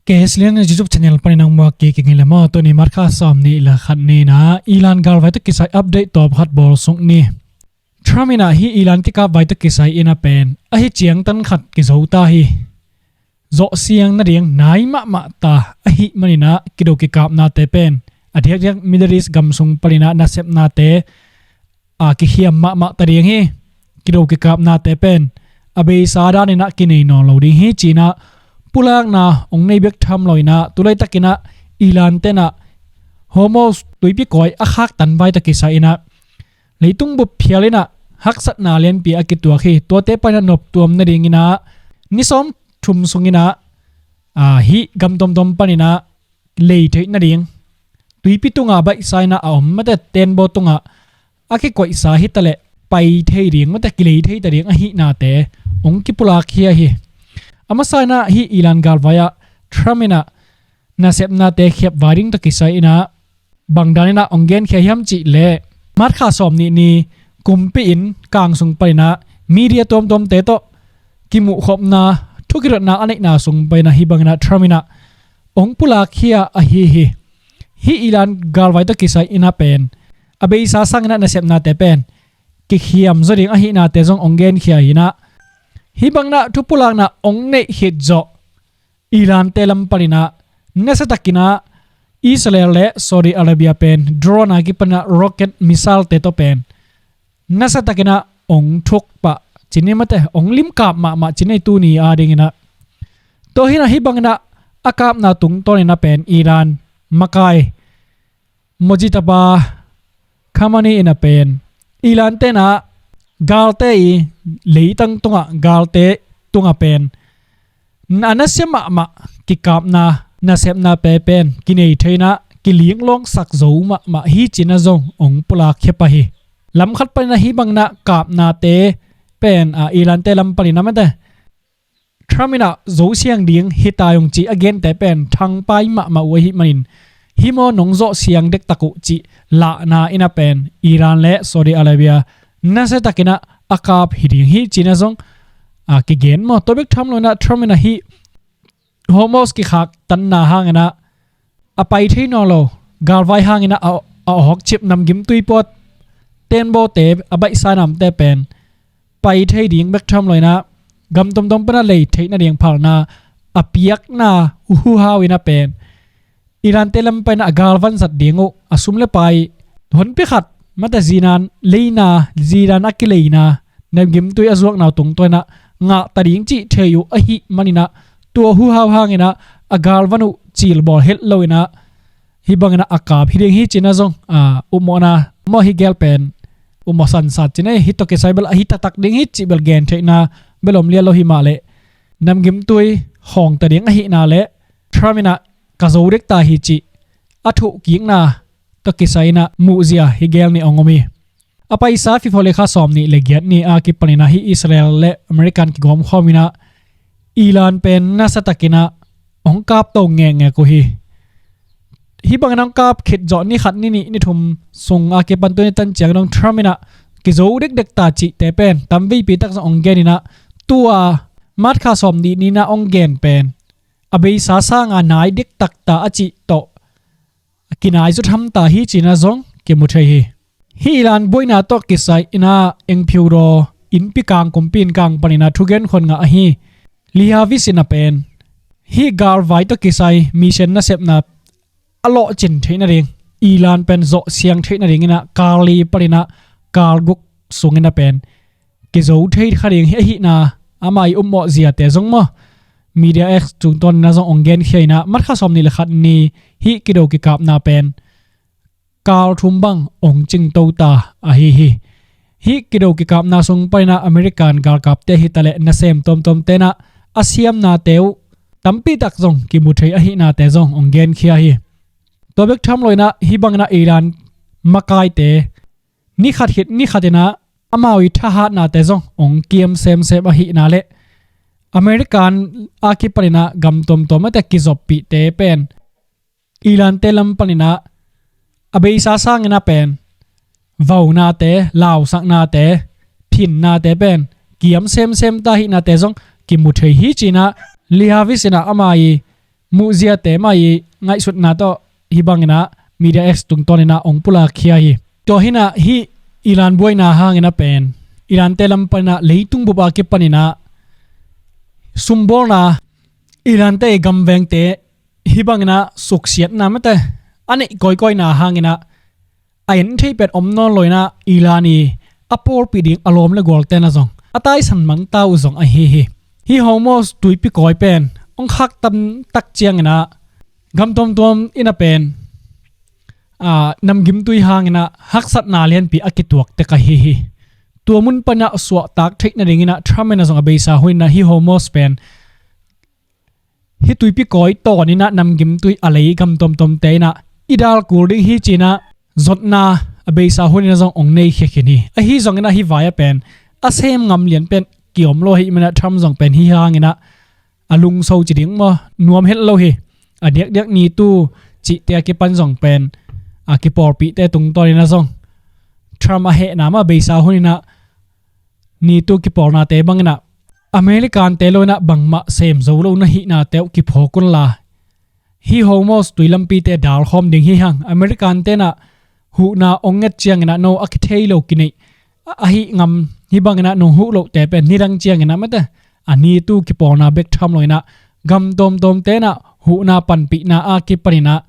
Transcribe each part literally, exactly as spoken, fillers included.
K S Lian YouTube channel panin nang muak kik ing le maw, tuni March kha sawm nih le khat ni-in ah Iran galvai tawh kisai update tawp khat bawl suk ni. Trump in ah hih Iran kikapvai tawh kisai in ah pen ahi ciangtan khat kizo ta hi. Zawhsiang nading nai mahmah ta ahih manin ah kido kikapnate pen a diakdiak Middle East gam sung panin ah nasepnate a kikhiam mahmah ta ding hi. Kido kikapnate pen a beisa danin ah kinei nawn lo ding hi ci-in ah pulakna hong nei bek tham loin ah, tu laitakin ah Iran-te'n ah Hormuz tuipi kawi a khaktan vai tawh kisai in ah leitung bup phial in ah haksatna lianpi a kituak hi. Tuate panin ah noptuam nadingin ah ni sawmthum sungin ah, a, hih gam tuamtuam panin ah lei theih nading, tuipi tungah baihsa in ah a om, mate, teenbaw tungah a kikoihsa hi taleh pai thei ding, mate, kilei thei ta ding ahihnate hong kipulak khia hi. A masa in ah hih Iran galvai ah Trump in ah nasepnate khiapvai ding tawh kisai in ah bang danin ah hong genkhia hiam cih leh, March kha sawm nih ni kumpi inn kang sung panin ah media tuamtuamte tawh kimuhkhopna, thukirotna a neihna sung panin ah hih bangin ah Trump in ah hong pulak khia ahi hi. Hih Iran galvai tawh kisai in ah pen a beisa sangin ah nasepnate pen kikhiam zaw ding ahihnate zong hong genkhia hi-in ah, hih bangin ah thupulakna hong neih khit zawh Iran-te lam panin ah nasiatakin ah Israel le Saudi Arabia pen drone a kipan ah rocket missile-te tawh pen nasiatakin ah hong thuk pah ci ni, mate, hong limkap mahmah ci ni, tuni adingin ah. Tua hi-in ah hih bangin ah a kapna tungtawnin ah pen Iran makai Mojtaba Khamenei in ah pen Iran-te'n ah galte i leitang tungah, galte tungah pen a nasia mahmah kikapna, nasepnate pen kinei thei-in ah kilinglawngsak zo mahmah hi ci-in ah zong hong pulak khia pah hi. Lam khat panin ah hih bangin ah kapnate pen, a, Iran-te lam panin ah, mate, Trump in ah zosiang ding hi ta ung cih a gente pen thangpai mahmah uh ahih manin, hih maw nong zawhsiang dektak uh cih lahna in ah pen Iran le Saudi Arabia nasiatakin ah a kap hi ding hi ci-in ah zong, a, kigen maw. Tua bek tham loin ah Trump in ah hih Hormuz kikhaktanna hangin ah a pai thei nawn lo, galvai hangin ah a, a awkcip namgimtui puat, teenbawte a baihsa namte pen pai thei ding bek tham loin ah gam tuamtuam panin ah lei theih nading phalna a piakna uh huhau in ah pen Iran-te lam panin ah a galvan zat ding uh a sum le pai honpi khat, mate, zinan leina, zinan a kileina, namgimtui a zuakna uh tungtawnin ah ngah ta ding cih thei uh ahih manin ah, tua huhau hangin ah a galvan uh cilbawl het loin ah hih bangin ah a kap hi ding hi ci-in ah zong, a, upmawhna maw, hih gel pen upmawh sansat ci ni, hih tawh kisai bel ahi taktak ding hi cih bel gentheihna bel om lian lo hi mah leh, namgimtui hawng ta ding ahihna le Trump in ah ka zo dek ta hi cih a thuhkikna tawh kisai in ah muhzia hih gel nih hong om hi. A paisa February kha sawm nih le giat ni a kipanin ah hih Israel le American kigawmkhawm in ah Iran pen nasiatakin ah hong kap to ngekngek uh hi. Hih bangin hong kap khit zawh ni khat, ni nih, ni thum sung a kipan tuni tan ciang dong Trump in ah kizo dekdek ta cihte pen tamveipi tak zong hong gen in ah, tua March kha sawm nih ni-in ah hong gen pen a beisa sanga nai dektak ta a cih tawh kinai zaw tham ta hi ci-in ah zong kimu thei hi. Hih Iran buaina tawh kisai in ah Engphiudaw innpi kang, kumpi inn kang panin ah thugen khawng ngah ahi Lee Havis in ah pen hih galvai tawh kisai mission nasepna a lawhcin theih nading, Iran pen zawhsiang theih nadingin ah kal li panin ah kal guk sungin ah pen kizo thei kha ding hi ahihna, ama i upmawh ziate zong maw, Media X tungtawnin ah zong hong genkhia in ah, March kha sawm nih le khat ni hih kido kikapna pen kal thum bang hong cingto ta ahi hi. Hih kido kikapna sung panin ah American galkapte hi taleh nasem tuamtuamte'n ah a siamnate uh tampi tak zong kimu thei ahihnate zong hong genkhia hi. Tua bek tham loin ah hih bangin ah Iran makaite ni khat khit ni khatin ah amau i thahatnate zong hong kiam semsem ahihna le American a kipanin ah gam tuamtuam, mate, kizoppihte pen Iran-te lam panin ah a beisa sangin ah pen vaunate, lausaknate, phinnate pen kiam semsem ta ahihnate zong kimu thei hi ci-in ah Lee Havis in ah ama i muhziate mah i ngaihsutna tawh hih bangin ah Media X tungtawn in ah hong pulak khia hi. Tua hi in ah hih Iran buaina hangin ah pen Iran-te lam panin ah leitung bup a kipanin ah sumbawlna, Iran-te i gamvengte hih bangin ah suksiatna mate a neih kawikawina hangin ah a en theih pen om nawn lo in ah Iran i a pawlpih ding a lawm le gualte'n ah zong a taisan mang ta uh zong ahi hi. Hih Hormuz tuipi kawi pen hong khaktan tak ciangin ah gam tuamtuam in ah pen, aa, namgimtui hangin ah haksatna lianpi a kituak tek ahi hi. Tua mun panin ah suahtak theih nadingin ah Trump in ah zong a beisa hunin ah hih Hormuz pen hih tuipi kawi tawn in ah namgimtui a lei gam tuamtuamte in ah i dal kul ding hi ci-in ah zotna a beisa hunin ah zong hong nei khia khin hi. Ahi zongin ah hih vai-ah pen a sem ngam lian pen kiom lo ahih manin ah Trump zong pen hih hangin ah a lungso ci ding maw, nuam het lo hi. A diakdiak NATO cihte a kipan zong pen a kipawlpihte tungtawnin ah zong Trump a hehna mah a beisa hunin ah NATO kipawlnate bangin ah American-te lo in ah bangmah sem zo lo na hihnate uh kiphawk unla, hih Hormuz tui lampite dalkhawm ding hi hang, American-te'n ah huhna hong nget ciangin ah no a kithei lo kineih a, ahi ngam, hih bangin ah nong huh lohte pen nidang ciangin ah mate a NATO kipawlna bek tham lo in ah gam tuamtuamte'n ah huhna panpihna a kipanin ah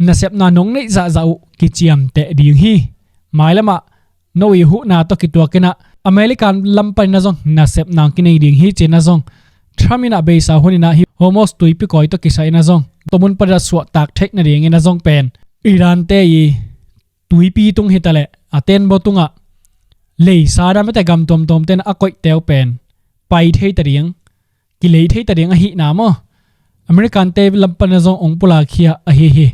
nasepna nong neih zahzah uh kiciamteh ding hi. Mailam ah no i huhna tawh kituakin ah American lam panin ah zong nasepna hong kinei ding hi ci-in ah zong Trump in ah beisa hunin ah hih Hormuz tuipi kawi tawh kisai in ah zong tua mun panin ah suahtak theih nadingin ah zong pen Iran-te i tuipi tung hi taleh a tembaw tungah leisa in ah mate gam tuamtuamte'n ah a koihte uh pen pai thei ta ding, kilei thei ta ding ahihna maw, American-te lam panin ah zong hong pulak khia ahi hi.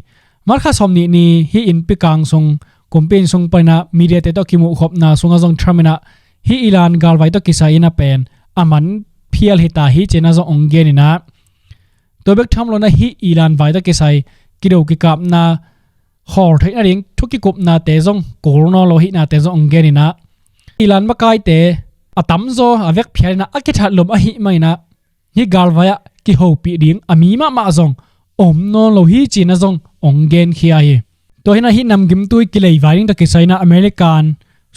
March kha sawmnih ni hih innpi kang sung, kumpi inn sung panin ah mediate tawh kimuhkhopna sungah zong Trump in ah hih Iran galvai tawh kisai in ah pen a man phial hi ta hi ci-in ah zong hong genin ah, tua bek tham lo in ah hih Iran vai tawh kisai kido kikapna khawl theih nading, thu kikupnate zong kul nawn lo ahihnate zong hong genin ah, Iran makaite a tamzaw a vekphial in ah a kithat lum ahih manin ah hih galvai-ah kihopih ding a mi mahmah zong om nawn lo hi ci-in ah zong hong genkhia hi. Tua hi in ah hih namgimtui kileivai ding tawh kisai in ah American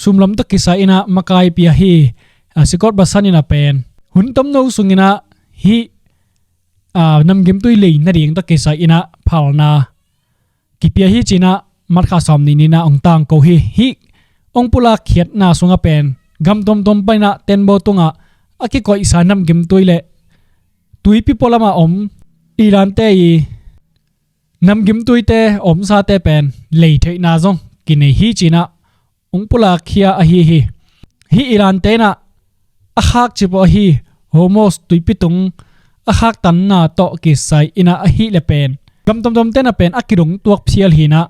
sumlam tawh kisai in ah makaipi ahi, a, Scott Bessent in ah pen hun tomno sungin ah hih, a, namgimtui lei nading tawh kisai in ah phalna kipia hi ci-in ah March kha sawmnih ni-in ah hong tangko hi. Hih hong pulak khiatna sungah pen gam tuamtuam panin ah tembaw tungah a kikoihsa namgimtui le tuipi pualamah om Iran-te i namgimtuite omsate pen lei theihna zong kinei hi ci-in ah hong pulak khia ahi hi. Hih Iran-te in ah a khakcip uh ahi Hormuz tuipi tung a khaktanna tawh kisai in ah ahih leh pen gam tuamtuamte'n ah pen a kidong tuak phial hi in ah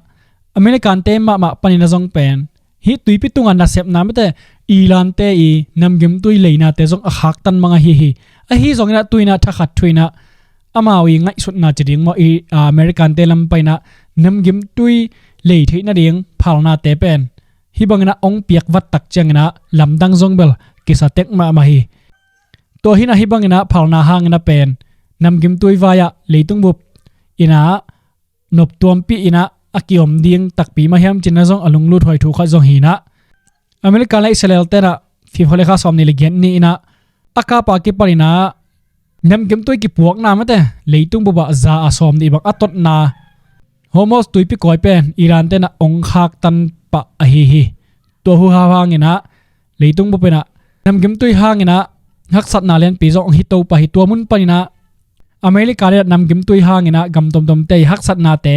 American-te mahmah panin ah zong pen hih tuipi tungah nasepna mate Iran-te i namgimtui leinate zong a khaktan mang ahi hi. Ahi zongin ah tu-in ah thakhat thu-in ah amau i ngaihsutna ci ding maw, i, a, American-te lam panin ah namgimtui lei theih nading phalnate pen hih bangin ah hong piak vat tak ciangin ah lamdang zong bel kisa tek mahmah hi. Tua hi in ah hih bangin ah phalna hangin ah pen namgimtui vai-ah leitung bup in ah noptuampih in ah a kiom ding takpi mah hiam ci-in ah zong a lunglut huai thu khat zong hi in ah, America le Israel-te'n ah February kha sawmnih le giat ni-in ah a kap a kipanin ah namgimtui kipuakna mate leitung bup ah za a sawmnih bang a totna Hormuz tuipi kawi pen Iran-te'n ah hong khaktan pah ahi hi. Tua huhau hangin ah leitung bup in ah namgimtui hangin ah haksatna lianpi zong hong hi to pah hi. Tua mun panin ah America le namgimtui hangin ah gam tuamtuamte i haksatnate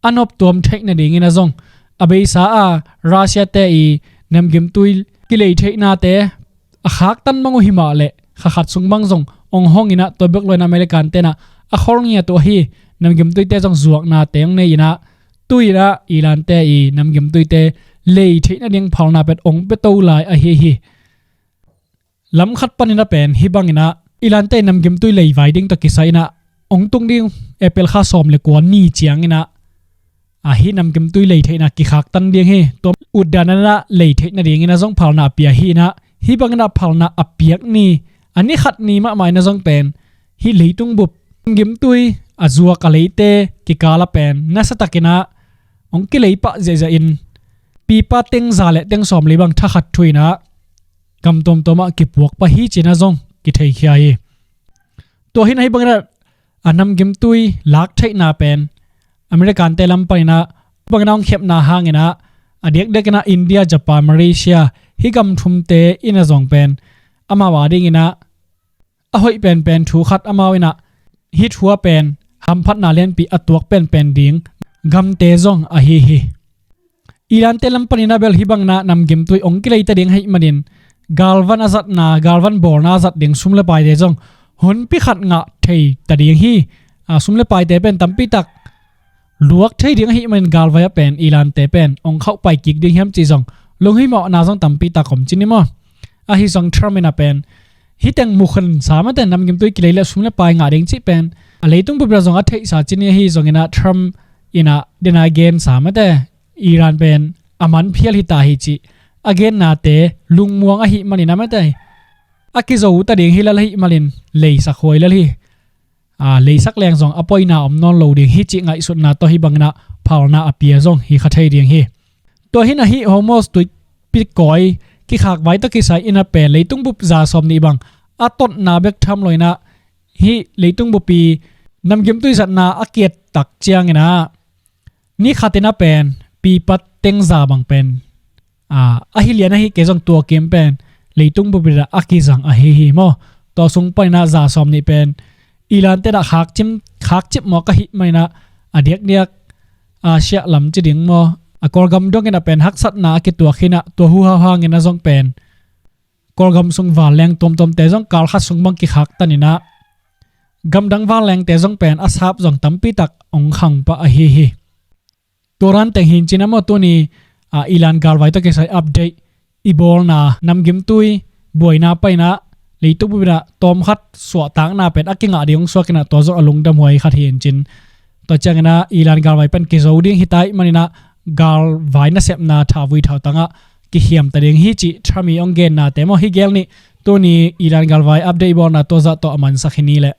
a noptuam theih nadingin ah zong a beisa a Russia-te i namgimtui kilei theihnate a khaktan mang uh hi mah leh kha khat sung bang zong hong hong in ah tua bek lo-in American-te'n ah a khol ngiat uh ahi namgimtuite zong zuaknate hong nei in ah tu-in ah Iran-te i namgimtuite lei theih nading phalna pen hong pia to lai ahi hi. Lam khat panin ah pen hih bangin ah Iran-te namgimtui leivai ding tawh kisai in ah hong tung ding April kha sawm le kua ni ciangin ah, a, hih namgimtui lei theihna kikhaktan ding hi. Tua utdan in ah lei theih nadingin ah zong phalna a pia hi in ah hih bangin ah phalna a piak ni a ni khat ni mahmah in ah zong pen hih leitung bup namgimtui a zuak a leite kikal ah pen nasa takin ah hong kilei pah ziahziah in pipa teng za le teng sawmli bang thakhat thu in ah gam tuamtuam ah kipuak pah hi ci-in ah zong kitheikhia hi. Tua hi-in ah hih bangin ah a namgimtui lak theihna pen American-te lam panin ah bangin ah hong khepna hangin ah a diakdiakin ah India, Japan, Malaysia, hih gam thumte in ah zong pen amau a dingin ah a hoih penpen thu khat amau in ah hih thu ah pen hamphatna lianpi a tuak penpen ding gamte zong ahi hi. Iran-te lam panin ah bel hih bangin ah namgimtui hong kilei ta ding ahih manin galvan a zatna, galvan bawlna a zat ding sum le paite zong honpi khat ngah thei ta ding hi. A, sum le paite pen tampi tak luak thei ding ahih manin galvai ah pen Iran-te pen hong khauhpai kik ding hiam cih zong lunghimawhna zong tampi tak om ci ni maw. Ahi zong Trump in ah pen hih teng mukhan sa mate, namgimtui kilei le sum le pai ngah ding cih pen a leitung bup in ah zong a theihsa ci ni. Ahi zongin ah Trump in ah den a gen sa mate, Iran pen a man phial hi ta hi cih a gennate lungmuang ahih manin ah mate, a kizo ta ding hi lel ahih manin leisak huai lel hi. A, leisak leng zong a poina om nawn lo ding hi cih ngaihsutna tawh hih bangin ah phalna a pia zong hi kha thei ding hi. Tua hi-in ah hih Hormuz tuipi kawi kikhak vai tawh kisai in ah pen leitung bup za sawmnih bang a totna bek tham lo in ah hih leitung bup i namgimtui zatna a kiat tak ciangin ah ni khat in ah pen pipa teng za bang pen, a, ahi lian ahi kei zong tua kim pen leitung bup in ah a kizang ahi hi maw. Tua sung panin ah za sawmnih pen Iran-te in ah khakcip, khakcip mawk ahih manin ah a diakdiak, a, Asia lam ci ding maw, a Kawlgam dongin ah pen haksatna a kituak hi-in ah tua huhau hangin ah zong pen Kawlgam sung vanleng tuamtuamte zong kal khat sung bang kikhak tan in ah gamdang vanlengte zong pen a sap zong tampi tak hong khang pah ahi hi. Tua dan teng hi-in cin ah maw tuni, a, Iran galvai tawh kisai update i bawlna namgimtui buaina panin ah leitung bup in ah tawmkhat suahtakna pen a kingah ding hong suak in ah tua zong a lungdam huai khat hi-in cin. Tua ciangin ah Iran galvai pen kizo ding hi ta ahih manin ah galvai nasepna thauvui thautang ah kikhiam ta ding hi cih Trump i hong gennate maw. Hih gel nih tuni Iran galvai update i bawlna tua zah tawh a mansak hi ni leh.